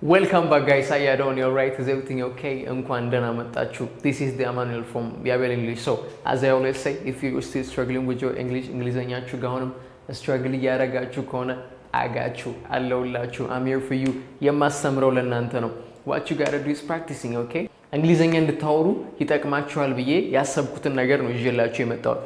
Welcome back, guys. How you doing? You alright? Is everything okay? እንኳን ደህና መጣችሁ። This is the Amanuel from Yabel English. So, as I always say, if you are still struggling with your English, እንግሊዘኛችሁ ጋር አሁንም struggle እያደረጋችሁ ከሆነ አጋችሁ አለውላችሁ። I'm here for you። የማስተምረው ለእናንተ ነው። What you gotta do is practicing, okay? እንግሊዘኛ እንድታወሩ ይጠቅማችኋል ብዬ ያሰብኩትን ነገር ነው ይዤላችሁ የመጣሁት።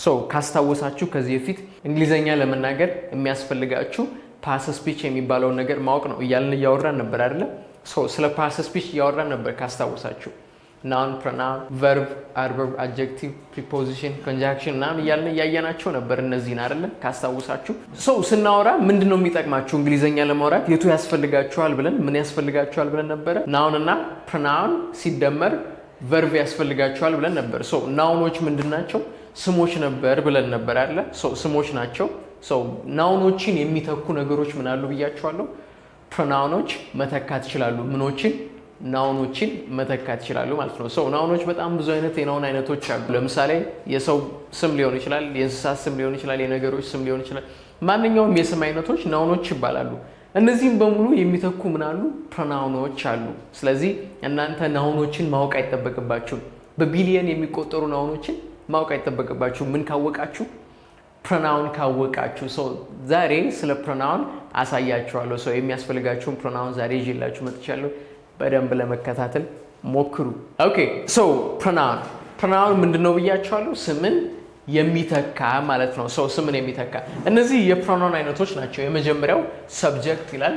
So ካስታወሳችሁ ከዚህ በፊት እንግሊዘኛ ለመናገር የሚያስፈልጋችሁ parts of speech የሚባለውን ነገር ማወቅ ነው እያልን እያወራን ነበር አይደለ? So ስለ parts of speech እያወራን ነበር ካስታወሳችሁ። Noun፣ pronoun፣ verb፣ adverb፣ adjective፣ preposition፣ conjunction ምናምን እያልን እያየናቸው ነበር እነዚህን አይደለ? ካስታወሳችሁ። So ስናወራ ምንድን ነው የሚጠቅማችሁ እንግሊዘኛ ለማውራት የቱ ያስፈልጋችኋል ብለን፣ ምን ያስፈልጋችኋል ብለን ነበረ? Noun እና pronoun ሲደመር verb ያስፈልጋችኋል ብለን ነበር። So noun ኦች ምንድን ናቸው? ስሞች ነበር ብለን ነበር አይደለ? So ስሞች ናቸው። So noun ኦችን የሚተኩ ነገሮች ምን አሉ ብያችኋለሁ። Pronoun ኦች መተካት ይችላሉ። ምኖችን? Noun ኦችን መተካት ይችላሉ ማለት ነው። So noun ኦች በጣም ብዙ አይነት የ noun አይነቶች አሉ። ለምሳሌ የሰው ስም ሊሆን ይችላል፣ የእንስሳት ስም ሊሆን ይችላል፣ የነገሮች ስም ሊሆን ይችላል። ማንኛውም የስም አይነቶች noun ኦች ይባላሉ። እነዚህም በሙሉ የሚተኩ ምን አሉ? Pronoun ኦች አሉ። ስለዚህ እናንተ noun ኦችን ማወቅ አይጠበቅባችሁም። በቢሊየን የሚቆጠሩ noun ኦችን ማወቅ አይጠበቅባችሁም። ምን ካወቃችሁ? Pronoun ካወቃችሁ። So ዛሬ ስለ pronoun አሳያችኋለሁ። So የሚያስፈልጋችሁን pronoun ዛሬ ይዤላችሁ መጥቻለሁ። በደንብ ለመከታተል ሞክሩ። Okay, so pronoun ምንድን ነው ብያችኋለሁ? ስምን የሚተካ ማለት ነው። So ስምን የሚተካ እነዚህ የ pronoun አይነቶች ናቸው። የመጀመሪያው subject ይላል፣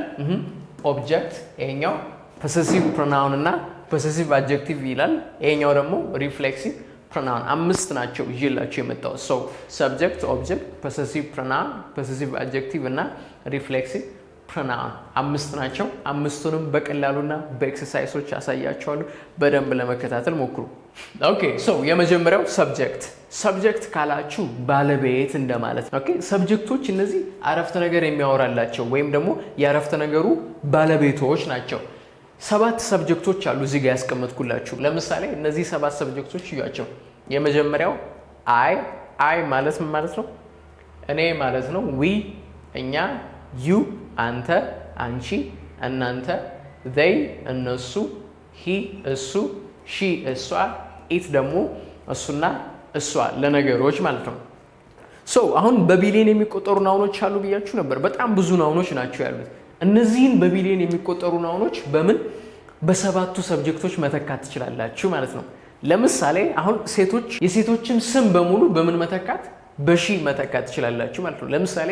object፣ ይሄኛው possessive pronoun እና possessive adjective ይላል። ይሄኛው ደግሞ reflexive pronoun። አምስት ናቸው ይዤላችሁ የመጣው። So subject፣ object፣ possessive pronoun፣ possessive adjective እና reflexive pronoun አምስት ናቸው። አምስቱንም በቀላሉና በ exercise ኦች አሳያችኋለሁ። በደንብ ለመከታተል ሞክሩ። Okay, so የመጀመሪያው subject። Subject ካላችሁ ባለቤት እንደማለት ነው። Okay, subject ኦች እነዚህ አረፍተ ነገር የሚያወራላቸው ወይም ደግሞ የአረፍተ ነገሩ ባለቤቶች ናቸው። ሰባት subject ኦች አሉ እዚህ ጋር ያስቀመጥኩላችሁ። ለምሳሌ እነዚህ ሰባት subject ኦች እዩዋቸው። የመጀመሪያው I። I ማለት ምን ማለት ነው? እኔ ማለት ነው። We እኛ፣ you አንተ፣ አንቺ፣ እናንተ፣ they እነሱ፣ he እሱ፣ she እሷ፣ it ደግሞ እሱና እሷ ለነገሮች ማለት ነው። So አሁን በቢሊዮን የሚቆጠሩ noun ኦች አሉ ብያችሁ ነበር። በጣም ብዙ noun ኦች ናቸው ያሉት። እነዚህን በቢሊዮን የሚቆጠሩ noun ኦች በምን? በሰባቱ subject ኦች መተካት ትችላላችሁ ማለት ነው። ለምሳሌ አሁን ሴቶች፣ የሴቶችን ስም በሙሉ በምን መተካት? በ she መተካት ትችላላችሁ ማለት ነው። ለምሳሌ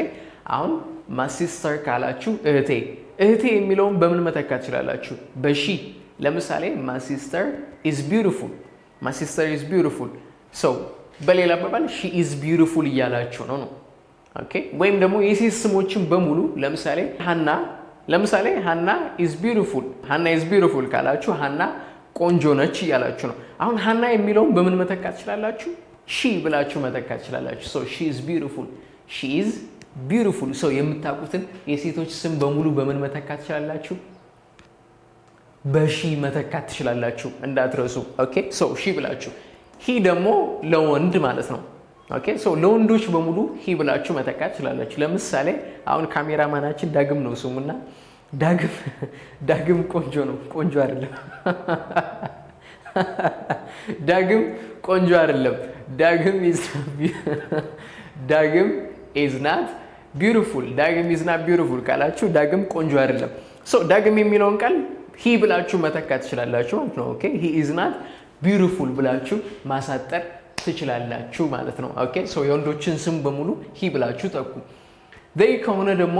አሁን my sister ካላችሁ እህቴ፣ እህቴ የሚለውን በምን መተካት ትችላላችሁ? በ she። ለምሳሌ my sister is beautiful፣ my sister is beautiful። So በሌላ አባባል she is beautiful እያላችሁ ነው። Okay፣ ወይም ደግሞ የሴት ስሞችን በሙሉ ለምሳሌ ሀና፣ ለምሳሌ ሀና is beautiful፣ ሀና is beautiful ካላችሁ ሀና ቆንጆ ነች እያላችሁ ነው። አሁን ሀና የሚለውን በምን መተካት ትችላላችሁ? She ብላችሁ መተካት ትችላላችሁ። So she is beautiful፣ she is beautiful። So የምታውቁትን የሴቶች ስም በሙሉ በምን መተካት ትችላላችሁ? በ she መተካት ትችላላችሁ፣ እንዳትረሱ። Okay, so she ብላችሁ። He ደግሞ ለወንድ ማለት ነው። Okay, so ለወንዶች በሙሉ he ብላችሁ መተካት ትችላላችሁ። ለምሳሌ አሁን ካሜራማናችን ዳግም ነው ስሙና ዳግም፣ ዳግም ቆንጆ ነው፣ ቆንጆ አይደለም። ዳግም ቆንጆ አይደለም። ዳግም is not beautiful። ዳግም is not beautiful ካላችሁ ዳግም ቆንጆ አይደለም። So ዳግም የሚለውን ቃል he ብላችሁ መተካት ትችላላችሁ ማለት ነው። Okay, he is not beautiful ብላችሁ ማሳጠር ትችላላችሁ ማለት ነው። Okay, so የወንዶችን ስም በሙሉ he ብላችሁ ተኩ። They ከሆነ ደግሞ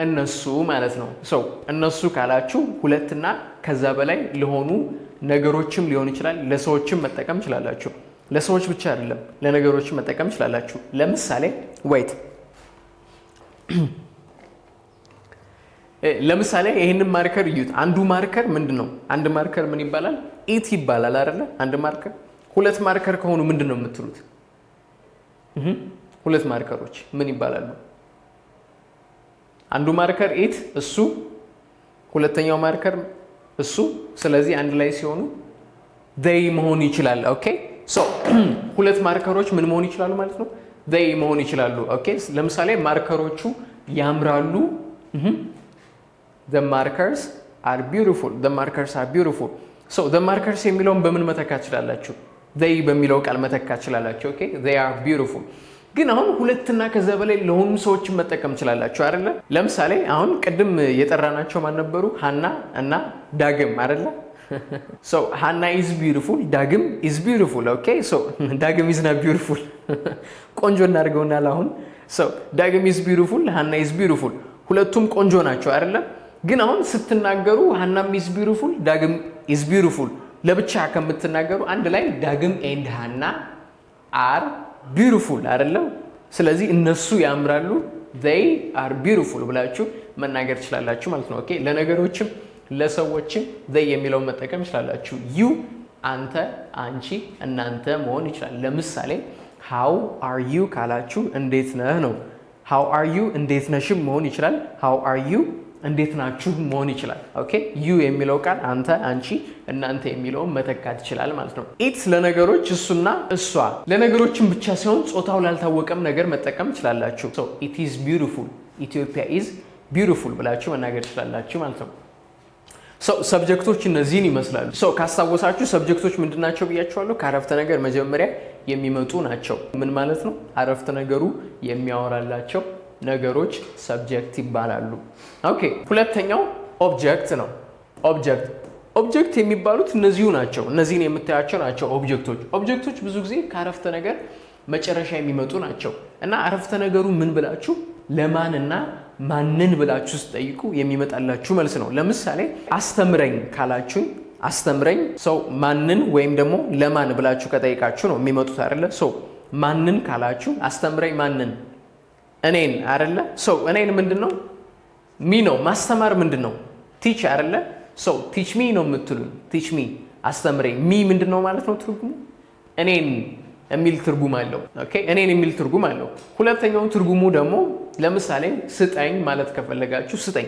እነሱ ማለት ነው። So እነሱ ካላችሁ ሁለትና ከዛ በላይ ለሆኑ ነገሮችም ሊሆን ይችላል፣ ለሰዎችም መጠቀም ትችላላችሁ። ለሰዎች ብቻ አይደለም፣ ለነገሮችም መጠቀም ትችላላችሁ። ለምሳሌ wait፣ ለምሳሌ ይህንን marker እዩት። አንዱ marker ምንድን ነው? አንድ marker ምን ይባላል? It ይባላል አይደለ? አንድ marker። ሁለት marker ከሆኑ ምንድን ነው የምትሉት? ሁለት marker ኦች ምን ይባላሉ? አንዱ marker it እሱ፣ ሁለተኛው marker እሱ። ስለዚህ አንድ ላይ ሲሆኑ they መሆን ይችላል። Okay, so ሁለት marker ኦች ምን መሆን ይችላሉ ማለት ነው? They መሆን ይችላሉ። Okay፣ ለምሳሌ marker ኦቹ ያምራሉ። The markers are beautiful. The markers are beautiful. So the markers የሚለውን በምን መተካት ትችላላችሁ? They በሚለው ቃል መተካት ትችላላችሁ። Okay, they are beautiful። ግን አሁን ሁለትና ከዛ በላይ ለሆኑ ሰዎችን መጠቀም ትችላላችሁ አይደለ? ለምሳሌ አሁን ቅድም የጠራናቸው ማን ነበሩ? ሀና እና ዳግም አይደለ? So ሀና is beautiful፣ ዳግም is beautiful። Okay, so ዳግም is not beautiful። ቆንጆ እናድርገውና አሁን so ዳግም is beautiful፣ ሀና is beautiful። ሁለቱም ቆንጆ ናቸው አይደለ? ግን አሁን ስትናገሩ ሀናም is beautiful፣ ዳግም is beautiful ለብቻ ከምትናገሩ አንድ ላይ ዳግም and ሀና are beautiful አይደለም? ስለዚህ እነሱ ያምራሉ፣ they are beautiful ብላችሁ መናገር ትችላላችሁ ማለት ነው። Okay, ለነገሮችም ለሰዎችም they የሚለውን መጠቀም ትችላላችሁ። You አንተ፣ አንቺ፣ እናንተ መሆን ይችላል። ለምሳሌ how are you ካላችሁ እንዴት ነህ ነው። How are you እንዴት ነሽም መሆን ይችላል። How are you እንዴት ናችሁ መሆን ይችላል። Okay, you የሚለው ቃል አንተ፣ አንቺ፣ እናንተ የሚለውን መተካት ይችላል ማለት ነው። It ለነገሮች እሱና እሷ፣ ለነገሮችም ብቻ ሳይሆን ጾታው ላልታወቀም ነገር መጠቀም ትችላላችሁ። It is beautiful፣ ኢትዮጵያ is beautiful ብላችሁ መናገር ትችላላችሁ ማለት ነው። Subject ኦች እነዚህን ይመስላሉ። So ካስታወሳችሁ subject ኦች ምንድን ናቸው ብያችኋለሁ። ከአረፍተ ነገር መጀመሪያ የሚመጡ ናቸው። ምን ማለት ነው? አረፍተ ነገሩ የሚያወራላቸው ነገሮች subject ይባላሉ። Okay, ሁለተኛው object ነው። Object የሚባሉት እነዚሁ ናቸው። እነዚህን የምታያቸው ናቸው object ኦች። Object ኦች ብዙ ጊዜ ከአረፍተ ነገር መጨረሻ የሚመጡ ናቸው እና አረፍተ ነገሩ ምን ብላችሁ ለማንና ማንን ብላችሁ ስትጠይቁ የሚመጣላችሁ መልስ ነው። ለምሳሌ አስተምረኝ ካላችሁኝ አስተምረኝ so ማንን ወይም ደግሞ ለማን ብላችሁ ከጠየቃችሁ ነው የሚመጡት አይደለ? So ማንን ካላችሁ አስተምረኝ ማንን? እኔን አይደለ? So እኔን ምንድን ነው? Me ነው። ማስተማር ምንድን ነው? Teach አይደለ? So teach me ነው የምትሉኝ። Teach me አስተምረኝ። Me ምንድን ነው ማለት ነው ትርጉሙ? እኔን የሚል ትርጉም አለው። Okay, እኔን የሚል ትርጉም አለው። ሁለተኛው ትርጉሙ ደግሞ ለምሳሌ ስጠኝ ማለት ከፈለጋችሁ ስጠኝ፣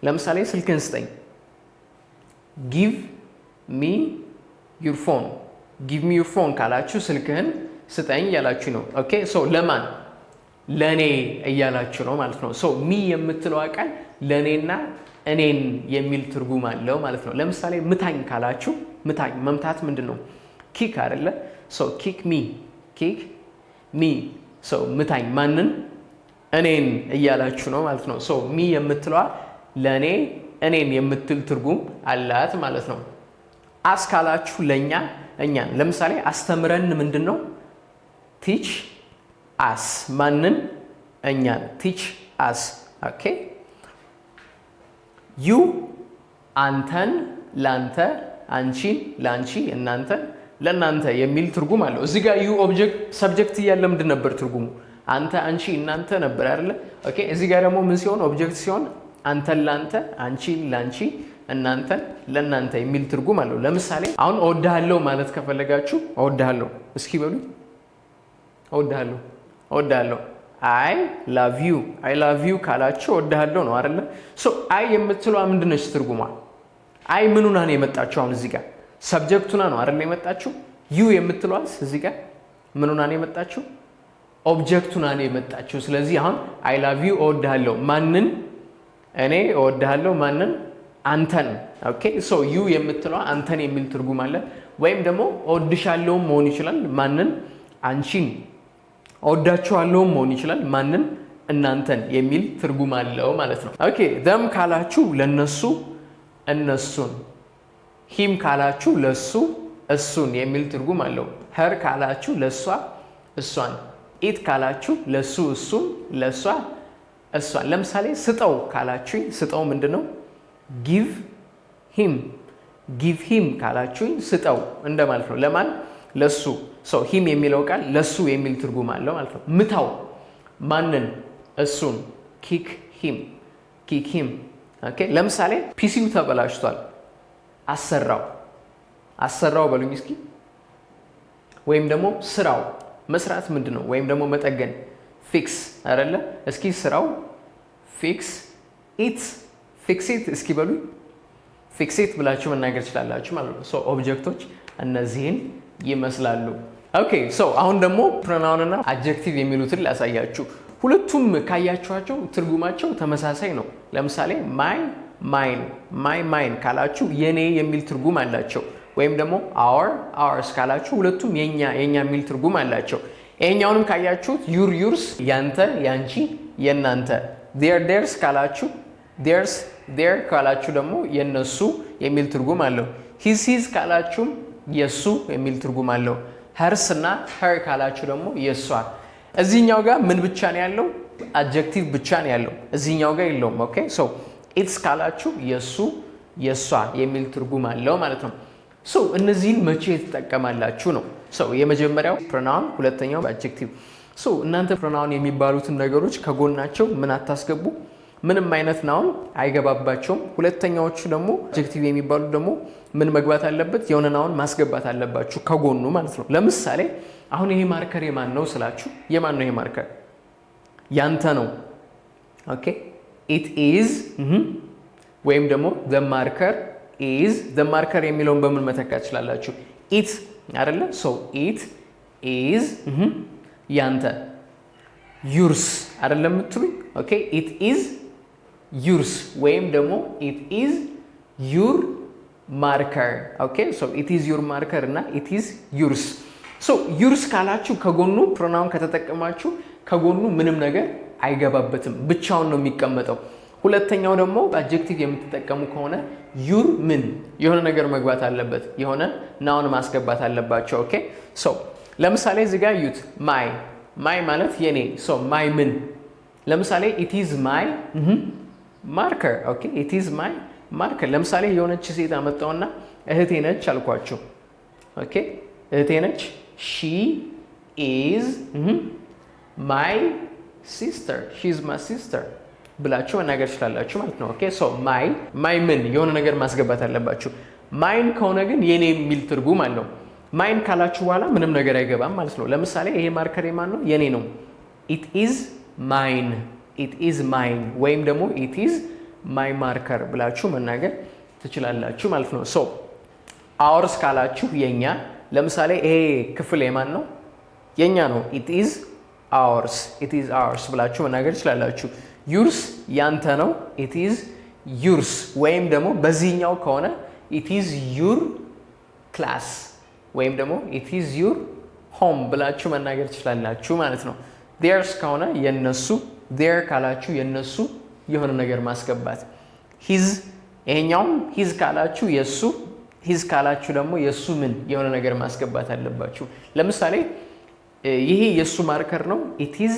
ለምሳሌ ስልክህን ስጠኝ፣ give me your phone፣ give me your phone ካላችሁ ስልክህን ስጠኝ እያላችሁ ነው። Okay, so ለማን? ለእኔ እያላችሁ ነው ማለት ነው። So me የምትለዋ ቃል ለእኔና እኔን የሚል ትርጉም አለው ማለት ነው። ለምሳሌ ምታኝ ካላችሁ ምታኝ፣ መምታት ምንድን ነው? Kick አይደለ? So kick me፣ kick me፣ so ምታኝ ማንን? እኔን እያላችሁ ነው ማለት ነው። So me የምትለዋ ለእኔ እኔን የምትል ትርጉም አላት ማለት ነው። Us ካላችሁ ለእኛ፣ እኛን። ለምሳሌ አስተምረን ምንድን ነው? Teach us ማንን? እኛን። Teach us። Okay, you አንተን ላንተ፣ አንቺን ላንቺ፣ እናንተን ለእናንተ የሚል ትርጉም አለው። እዚህ ጋር you object subject እያለ ምንድን ነበር ትርጉሙ? አንተ፣ አንቺ፣ እናንተ ነበር አይደለ? Okay, እዚህ ጋር ደግሞ ምን ሲሆን? Object ሲሆን አንተን ላንተ፣ አንቺን ላንቺ፣ እናንተን ለእናንተ የሚል ትርጉም አለው። ለምሳሌ አሁን እወድሃለሁ ማለት ከፈለጋችሁ እወድሃለሁ እስኪ በሉ። እወድሃለሁ፣ እወድሃለሁ፣ I love you። I love you ካላችሁ እወድሃለሁ ነው አይደለ? So I የምትለዋ ምንድነች ትርጉሟ? I ምኑና ነው የመጣችው? አሁን እዚህ ጋር subject ኡና ነው አይደለ የመጣችው? You የምትለዋስ እዚህ ጋር ምኑና ነው የመጣችው? Object ኡና ነው የመጣችው። ስለዚህ አሁን I love you እወድሃለሁ ማንን? እኔ እወድሃለሁ ማንን? አንተን። Okay, so you የምትለዋ አንተን የሚል ትርጉም አለ። ወይም ደግሞ እወድሻለሁም መሆን ይችላል። ማንን? አንቺን። እወዳችኋለሁም መሆን ይችላል። ማንን? እናንተን የሚል ትርጉም አለው ማለት ነው። Okay, them ካላችሁ ለነሱ፣ እነሱን። Him ካላችሁ ለሱ፣ እሱን የሚል ትርጉም አለው። Her ካላችሁ ለእሷ፣ እሷን። It ካላችሁ ለሱ፣ እሱን፣ ለእሷ፣ እሷን። ለምሳሌ ስጠው ካላችሁኝ ስጠው ምንድን ነው? Give him። Give him ካላችሁኝ ስጠው እንደማለት ነው። ለማን? ለሱ። So him የሚለው ቃል ለሱ የሚል ትርጉም አለው ማለት ነው። ምታው ማንን? እሱን። Kick him፣ kick him። Okay, ለምሳሌ PC ው ተበላሽቷል፣ አሰራው። አሰራው በሉኝ እስኪ። ወይም ደግሞ ስራው። መስራት ምንድን ነው? ወይም ደግሞ መጠገን fix አይደለ? እስኪ ስራው፣ fix it፣ fix it እስኪ በሉኝ። Fix it ብላችሁ መናገር ትችላላችሁ ማለት ነው። So object ኦች እነዚህን ይመስላሉ። Okay, so አሁን ደግሞ pronoun እና adjective የሚሉትን ላሳያችሁ። ሁለቱም ካያችኋቸው ትርጉማቸው ተመሳሳይ ነው። ለምሳሌ my Mine, my, mine ካላችሁ የኔ የሚል ትርጉም አላቸው። ወይም ደግሞ our, ours ካላችሁ ሁለቱም የኛ፣ የኛ የሚል ትርጉም አላቸው። ይሄኛውንም ካያችሁት your, yours ያንተ፣ ያንቺ፣ የናንተ። Their, theirs ካላችሁ፣ theirs, their ካላችሁ ደግሞ የነሱ የሚል ትርጉም አለው። His, his ካላችሁም የሱ የሚል ትርጉም አለው። Hers እና her ካላችሁ ደግሞ የሷ። እዚህኛው ጋር ምን ብቻ ነው ያለው? Adjective ብቻ ነው ያለው። እዚህኛው ጋር የለውም። Okay, so its ካላችሁ የሱ፣ የሷ የሚል ትርጉም አለው ማለት ነው። So እነዚህን መቼ ትጠቀማላችሁ ነው። So የመጀመሪያው pronoun፣ ሁለተኛው adjective። So እናንተ pronoun የሚባሉትን ነገሮች ከጎናቸው ምን አታስገቡ፣ ምንም አይነት noun አይገባባቸውም። ሁለተኛዎቹ ደግሞ adjective የሚባሉት ደግሞ ምን መግባት አለበት? የሆነ noun ማስገባት አለባችሁ ከጎኑ ማለት ነው። ለምሳሌ አሁን ይሄ marker የማን ነው ስላችሁ፣ የማን ነው ይሄ marker? ያንተ ነው። Okay, it is ወይም ደግሞ the marker is። The marker የሚለውን በምን መተካት ትችላላችሁ? It አይደለ? So it is ያንተ፣ yours አይደለም የምትሉኝ? Okay, it is yours ወይም ደግሞ it is your marker። Okay, so it is your marker እና it is yours። So yours ካላችሁ፣ ከጎኑ pronoun ከተጠቀማችሁ ከጎኑ ምንም ነገር አይገባበትም፣ ብቻውን ነው የሚቀመጠው። ሁለተኛው ደግሞ adjective የምትጠቀሙ ከሆነ your ምን የሆነ ነገር መግባት አለበት፣ የሆነ noun ማስገባት አለባችሁ። Okay, so ለምሳሌ እዚህ ጋር እዩት። My, my ማለት የኔ። So my ምን? ለምሳሌ it is my marker። Okay, it is my marker። ለምሳሌ የሆነች ሴት አመጣውና እህቴ ነች አልኳችሁ። Okay, እህቴ ነች። She is my sister, she is my sister ብላችሁ መናገር ትችላላችሁ ማለት ነው። Okay, so my, my ምን የሆነ ነገር ማስገባት አለባችሁ። Mine ከሆነ ግን የኔ የሚል ትርጉም አለው። Mine ካላችሁ በኋላ ምንም ነገር አይገባም ማለት ነው። ለምሳሌ ይሄ marker የማን ነው? የኔ ነው። It is mine, it is mine ወይም ደግሞ it is my marker ብላችሁ መናገር ትችላላችሁ ማለት ነው። So ours ካላችሁ የኛ። ለምሳሌ ይሄ ክፍል የማን ነው? የኛ ነው። It is ours, it is ours ብላችሁ መናገር ትችላላችሁ። Yours ያንተ ነው። It is yours ወይም ደግሞ በዚህኛው ከሆነ it is your class ወይም ደግሞ it is your home ብላችሁ መናገር ትችላላችሁ ማለት ነው። Theirs ከሆነ የነሱ፣ their ካላችሁ የነሱ የሆነ ነገር ማስገባት። His፣ ይሄኛውም his ካላችሁ የሱ፣ his ካላችሁ ደግሞ የሱ ምን የሆነ ነገር ማስገባት አለባችሁ። ለምሳሌ ይሄ የእሱ marker ነው። It is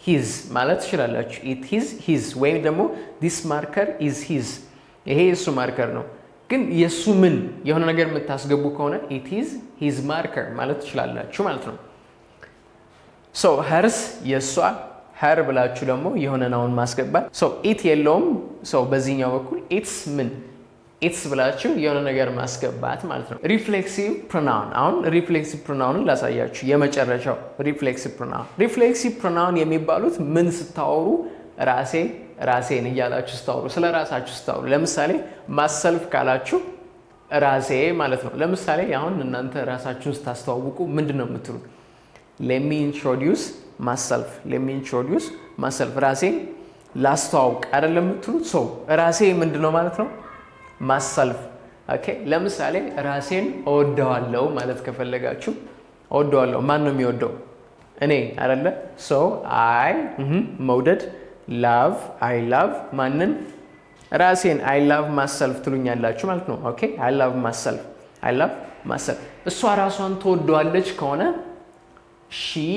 his ማለት ትችላላችሁ። It is his ወይም ደግሞ this marker is his፣ ይሄ የእሱ marker ነው። ግን የእሱ ምን የሆነ ነገር የምታስገቡ ከሆነ it is his marker ማለት ትችላላችሁ ማለት ነው። So hers የእሷ፣ her ብላችሁ ደግሞ የሆነ noun ማስገባት። So it የለውም። So በዚህኛው በኩል its ምን፣ its ብላችሁ የሆነ ነገር ማስገባት ማለት ነው። Reflexive pronoun፣ አሁን reflexive pronoun ን ላሳያችሁ። የመጨረሻው reflexive pronoun። Reflexive pronoun የሚባሉት ምን ስታወሩ? ራሴ፣ ራሴን እያላችሁ ስታወሩ፣ ስለ ራሳችሁ ስታወሩ። ለምሳሌ myself ካላችሁ ራሴ ማለት ነው። ለምሳሌ አሁን እናንተ ራሳችሁን ስታስተዋውቁ ምንድን ነው የምትሉት? Let me introduce myself, let me introduce myself፣ ራሴን ላስተዋውቅ አይደለም የምትሉት? So ራሴ ምንድን ነው ማለት ነው? Myself። Okay፣ ለምሳሌ ራሴን እወደዋለሁ ማለት ከፈለጋችሁ፣ እወደዋለሁ፣ ማን ነው የሚወደው? እኔ አይደለ? So I መውደድ፣ love፣ I love ማንን? ራሴን። I love myself ትሉኛላችሁ ማለት ነው። Okay, I love myself, I love myself። እሷ ራሷን ትወደዋለች ከሆነ she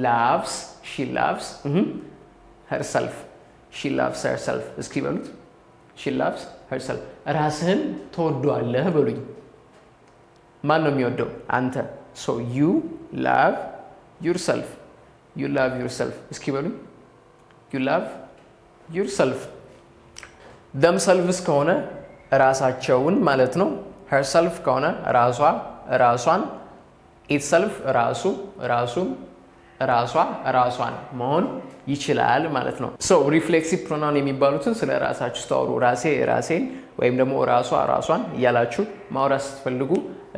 loves, she loves herself, she loves herself። እስኪ በሉት፣ she loves herself። ራስህን ትወደዋለህ በሉኝ። ማን ነው የሚወደው? አንተ። So you love yourself, you love yourself። እስኪ በሉኝ፣ you love yourself። Themselves ከሆነ ራሳቸውን ማለት ነው። Herself ከሆነ ራሷ፣ ራሷን። Itself ራሱ፣ ራሱን፣ ራሷ፣ ራሷን መሆን ይችላል ማለት ነው። So reflexive pronoun የሚባሉትን ስለ ራሳችሁ ስታወሩ፣ ራሴ፣ ራሴን ወይም ደግሞ ራሷ፣ ራሷን እያላችሁ ማውራት ስትፈልጉ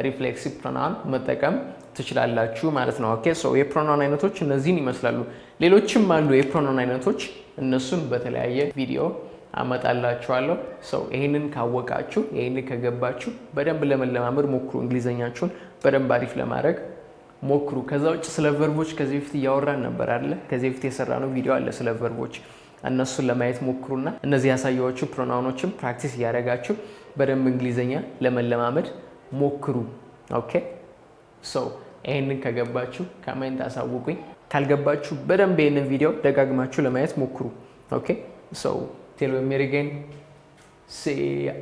reflexive pronoun መጠቀም ትችላላችሁ ማለት ነው። Okay, so የ pronoun አይነቶች እነዚህን ይመስላሉ። ሌሎችም አሉ የ pronoun አይነቶች፣ እነሱን በተለያየ ቪዲዮ አመጣላችኋለሁ። So ይህንን ካወቃችሁ፣ ይህንን ከገባችሁ በደንብ ለመለማመድ ሞክሩ። እንግሊዘኛችሁን በደንብ አሪፍ ለማድረግ ሞክሩ። ከዛ ውጭ ስለ verb ኦች ከዚህ በፊት እያወራን ነበር አለ። ከዚህ በፊት የሰራነው ቪዲዮ አለ ስለ verb ኦች። እነሱን ለማየት ሞክሩና እነዚህ ያሳየኋችሁ pronoun ኦችም practice እያደረጋችሁ በደንብ እንግሊዘኛ ለመለማመድ ሞክሩ። Okay, so ይህንን ከገባችሁ comment አሳውቁኝ። ካልገባችሁ በደንብ ይህንን ቪዲዮ ደጋግማችሁ ለማየት ሞክሩ። Okay, so till we meet again, see ya.